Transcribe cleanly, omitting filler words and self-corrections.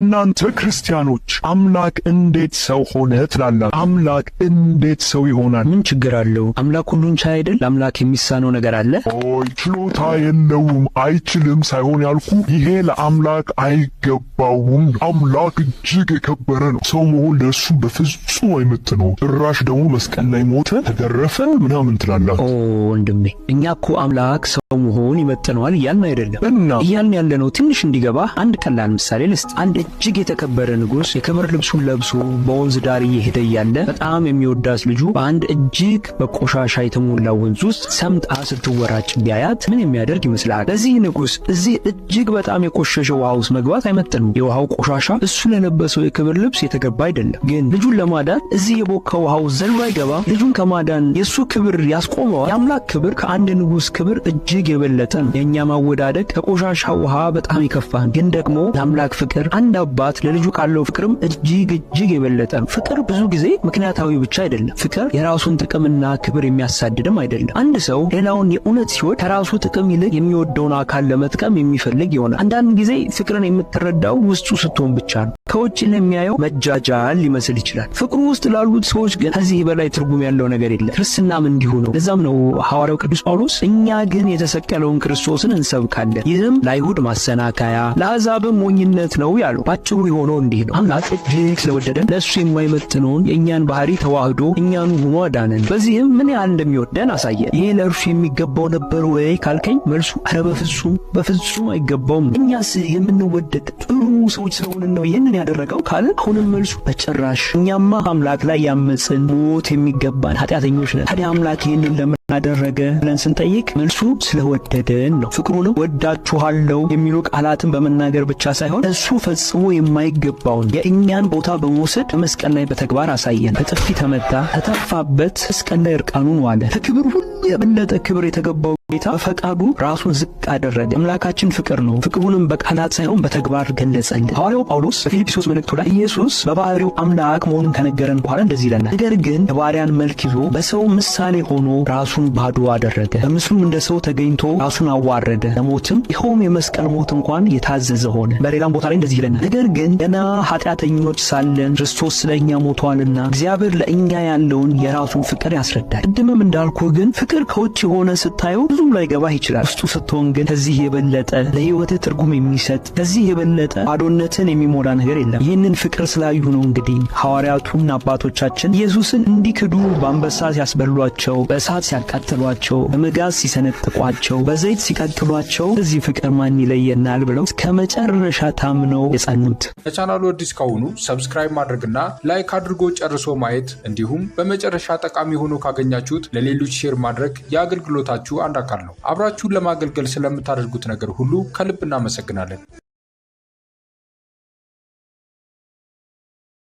እናንተ ክርስቲያኖች አምላክ እንዴት ሰው ሆነ ትላላችሁ? አምላክ እንዴት ሰው ይሆናል? ምን ችግር አለው? አምላክ ሁሉን ቻይ አይደል? ለአምላክ የሚሳነው ነገር አለ? ኦይ፣ ችሎታ የለውም አይችልም ሳይሆን ያልኩ ይሄ ለአምላክ አይገባውም። አምላክ እጅግ የከበረ ነው። ሰው መሆን ለእሱ በፍጹም አይመጥነው። ጭራሽ ደግሞ መስቀል ላይ ሞተ፣ ተገረፈ ምናምን ትላላችሁ። ኦ ወንድሜ፣ እኛ እኮ አምላክ ሰው መሆን ይመጥነዋል እያልን አይደለም። እና እያልን ያለነው ትንሽ እንዲገባ አንድ ቀላል ምሳሌ ልስጥ። አንድ እጅግ የተከበረ ንጉሥ የክብር ልብሱን ለብሶ በወንዝ ዳር እየሄደ እያለ በጣም የሚወዳት ልጁ በአንድ እጅግ በቆሻሻ የተሞላ ወንዝ ውስጥ ሰምጣ ስትወራጭ ቢያያት ምን የሚያደርግ ይመስልሃል? ለዚህ ንጉሥ እዚህ እጅግ በጣም የቆሸሸ ውሃ ውስጥ መግባት አይመጥንም። የውሃው ቆሻሻ እሱ ለለበሰው የክብር ልብስ የተገባ አይደለም። ግን ልጁን ለማዳን እዚህ የቦካ ውሃ ውስጥ ዘሎ አይገባም። ልጁን ከማዳን የእሱ ክብር ያስቆመዋል። የአምላክ ክብር ከአንድ ንጉሥ ክብር እጅግ የበለጠ ነው። የእኛ ማወዳደቅ ከቆሻሻ ውሃ በጣም የከፋ ነው። ግን ደግሞ የአምላክ ፍቅር አንድ አባት ለልጁ ካለው ፍቅርም እጅግ እጅግ የበለጠ ነው። ፍቅር ብዙ ጊዜ ምክንያታዊ ብቻ አይደለም። ፍቅር የራሱን ጥቅምና ክብር የሚያሳድድም አይደለም። አንድ ሰው ሌላውን የእውነት ሲወድ ከራሱ ጥቅም ይልቅ የሚወደውን አካል ለመጥቀም የሚፈልግ ይሆናል። አንዳንድ ጊዜ ፍቅርን የምትረዳው ውስጡ ስትሆን ብቻ ነው። ከውጭ ለሚያየው መጃጃል ሊመስል ይችላል። ፍቅሩ ውስጥ ላሉት ሰዎች ግን ከዚህ በላይ ትርጉም ያለው ነገር የለም። ክርስትናም እንዲሁ ነው። ለዛም ነው ሐዋርያው ቅዱስ ጳውሎስ እኛ ግን የተሰቀለውን ክርስቶስን እንሰብካለን፣ ይህም ለአይሁድ ማሰናከያ ለአሕዛብም ሞኝነት ነው ያለው። ባጭሩ የሆነው እንዲህ ነው። አምላክ እጅግ ስለወደደን ለእሱ የማይመጥነውን የእኛን ባህሪ ተዋህዶ እኛኑ ሆኖ አዳነን። በዚህም ምን ያህል እንደሚወደን አሳየን። ይህ ለእርሱ የሚገባው ነበር ወይ ካልከኝ መልሱ ኧረ በፍጹም በፍጹም አይገባውም። እኛስ የምንወደድ ጥሩ ሰዎች ስለሆንን ነው ይህንን ያደረገው ካልን አሁንም መልሱ በጭራሽ። እኛማ አምላክ ላይ ያመፅን ሞት የሚገባን ኃጢአተኞች ነን። ታዲያ አምላክ ይህንን ለምን አደረገ ብለን ስንጠይቅ መልሱ ስለወደደን ነው። ፍቅሩንም ወዳችኋለሁ የሚሉ ቃላትን በመናገር ብቻ ሳይሆን እሱ ፈጽሞ የማይገባውን የእኛን ቦታ በመውሰድ በመስቀል ላይ በተግባር አሳየን። በጥፊ ተመታ፣ ተተፋበት፣ መስቀል ላይ እርቃኑን ዋለ። ከክብር ሁሉ የበለጠ ክብር የተገባው ጌታ በፈቃዱ ራሱን ዝቅ አደረገ። አምላካችን ፍቅር ነው። ፍቅሩንም በቃላት ሳይሆን በተግባር ገለጸልን። ሐዋርያው ጳውሎስ በፊልጵስዩስ መልእክቱ ላይ ኢየሱስ በባህሪው አምላክ መሆኑን ከነገረን በኋላ እንደዚህ ይለናል። ነገር ግን የባሪያን መልክ ይዞ በሰው ምሳሌ ሆኖ ራሱን ባዶ አደረገ። በምስሉም እንደ ሰው ተገኝቶ ራሱን አዋረደ፣ ለሞትም ይኸውም የመስቀል ሞት እንኳን የታዘዘ ሆነ። በሌላም ቦታ ላይ እንደዚህ ይለናል። ነገር ግን ገና ኃጢአተኞች ሳለን ክርስቶስ ስለ እኛ ሞቷልና እግዚአብሔር ለእኛ ያለውን የራሱን ፍቅር ያስረዳል። ቅድምም እንዳልኩ ግን ፍቅር ከውጭ የሆነ ስታየው ብዙም ላይገባህ ይችላል። ውስጡ ስትሆን ግን ከዚህ የበለጠ ለሕይወትህ ትርጉም የሚሰጥ፣ ከዚህ የበለጠ ባዶነትን የሚሞላ ነገር የለም። ይህንን ፍቅር ስላዩ ነው እንግዲህ ሐዋርያቱና አባቶቻችን ኢየሱስን እንዲክዱ በአንበሳ ሲያስበሏቸው፣ በእሳት ሲያቃጥሏቸው፣ በመጋዝ ሲሰነጥቋቸው፣ በዘይት ሲቀቅሏቸው እዚህ ፍቅር ማን ይለየናል ብለው እስከ መጨረሻ ታምነው የጸኑት። ለቻናሉ አዲስ ከሆኑ subscribe ማድረግና like አድርጎ ጨርሶ ማየት፣ እንዲሁም በመጨረሻ ጠቃሚ ሆኖ ካገኛችሁት ለሌሎች share ማድረግ የአገልግሎታችሁ አንድ አካል ነው። አብራችሁን ለማገልገል ስለምታደርጉት ነገር ሁሉ ከልብ እናመሰግናለን።